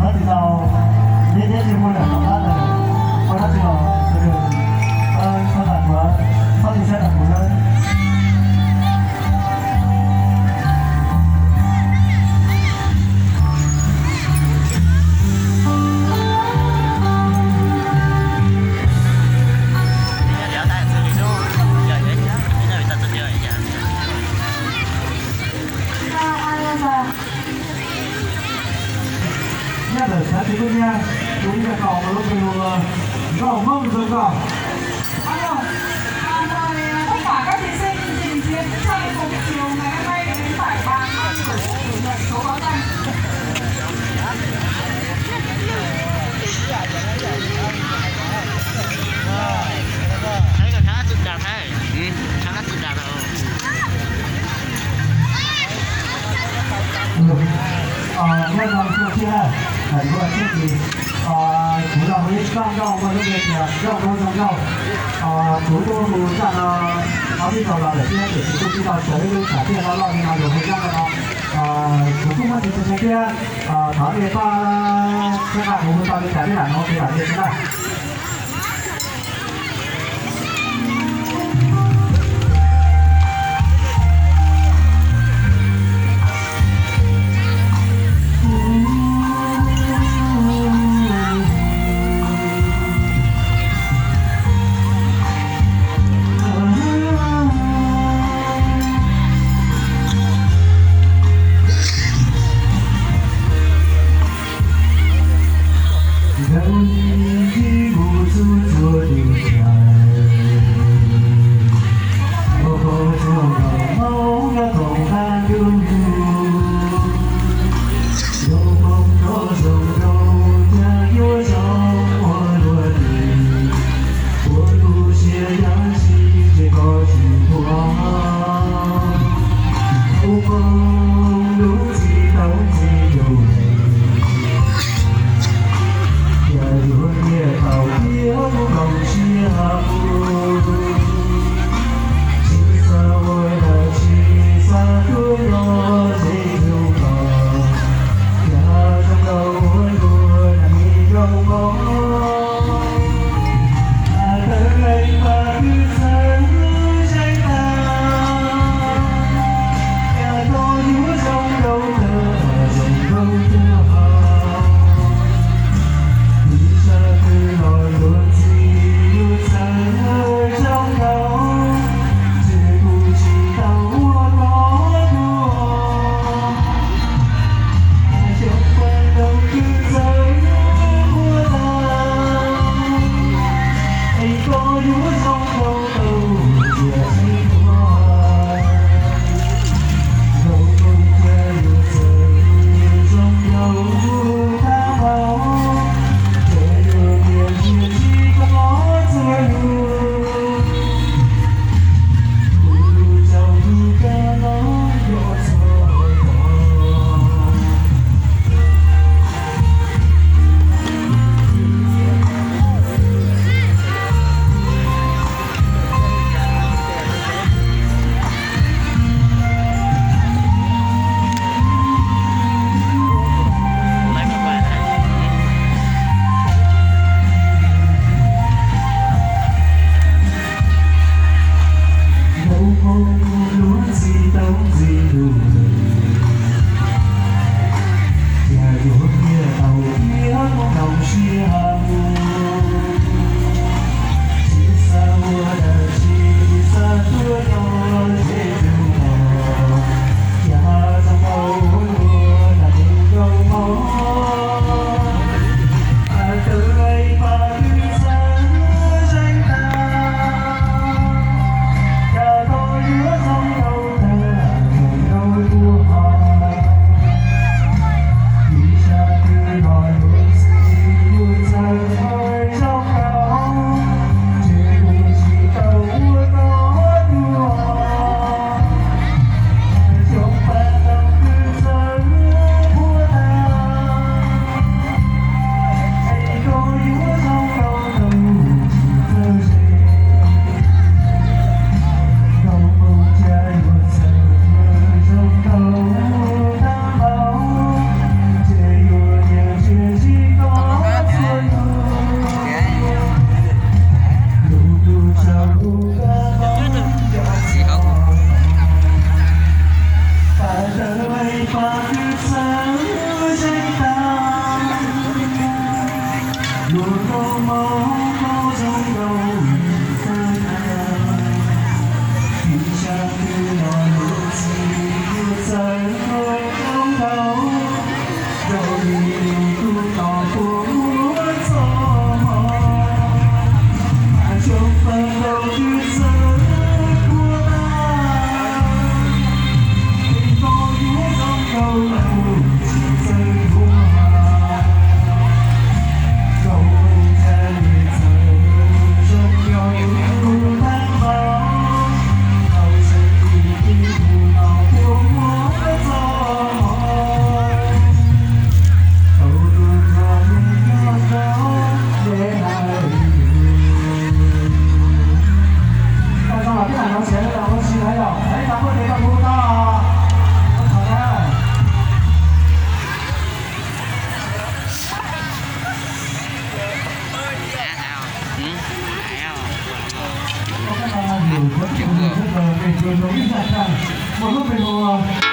Tab sis tau, neb neb tsis muaj lawm, tab sis ua dab tsi los sawv daws txhob tas kuv, txhob tu siab rau kuv nawb. Nyob ntawm xav tsis kuj nyiaj, kuv nyiaj kaum lub npe hu Nkauj Hmoob Zoo Nkauj. Alo, à, mời, à, tất cả các thí sinh tìm kiếm trong cùng chiều ngày hôm nay đến tại bàn ăn của trường số báo danh. Nyob zoo xyoo thiab, kuv los ib zaug nkauj nkauj muaj lub npe tias Nkauj Hmoob Zoo Nkauj. Kuv tuaj mus zaj no ob peb zaug los lawm thiab tiam sis kuj tsis tau sawv ib lub tsam thiaj loj loj li no yog hu zaj no. Kuv kuj muaj tsis tshee thiab, thov nej pab txhawb nqa kuv hu tau li cas thiab lam no ces lam li xwb na. Ntawm ib mus txug txhua tus txais, ua koj txhua nkauj Hmoob nyob koom qab ntuj mus. Zoo Hmoob nyob zoo nraug cas yuav zoo ua luaj li, ua lub siab yam sib tsis koj tsis thuam. Ua Hmoob lub txim tau txim dua, yog yuav Ua, ua ib zaj tshaj, muaj lub npe hu ua